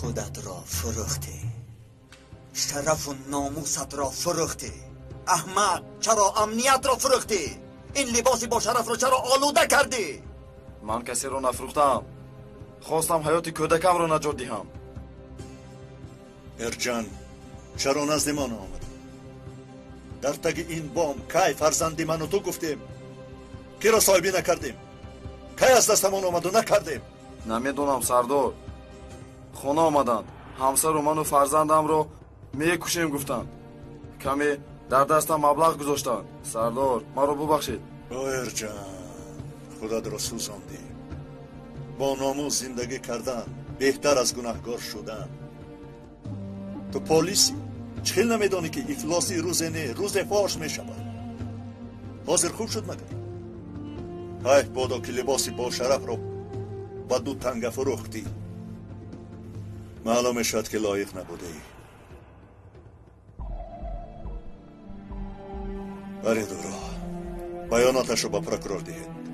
Худатро фурӯхтӣ, шарафу номусатро фурӯхтӣ. Аҳмақ, чаро амниятро фурӯхтӣ? Ин либоси бошарафро чаро олуда кардӣ? Ман касеро нафурӯхтаам. Хостам ҳаёти кӯдакамро наҷот диҳам. Эрҷан, чаро назди мо наомадӣ? Дар таги ин бом кай фарзанди ману ту гуфтем? Киро соҳибӣ накардем? Кай аз дастамон омаду накардем? Намедонам, сардор. Хона омаданд, ҳамсару ману фарзандамро мекушем гуфтанд. Каме дар дастам маблағ гузоштанд. Сардор, маро бубахшед. О, Эрҷан, худатро сӯзондӣ. Бо номус зиндагӣ кардан беҳтар аз гунаҳгор шудан. Ту полисӣ, чӣ хел намедонӣ, ки ифлосӣ рӯзе не, рӯзе фош мешавад? Ҳозир хуб шуд магар? Ҳайф бодо, ки либоси бошарафро ба ду танга фурӯхтӣ. Маълум мешавад, ки лоиқ набудаӣ. Баред ӯро, баёноташро ба прокурор диҳед.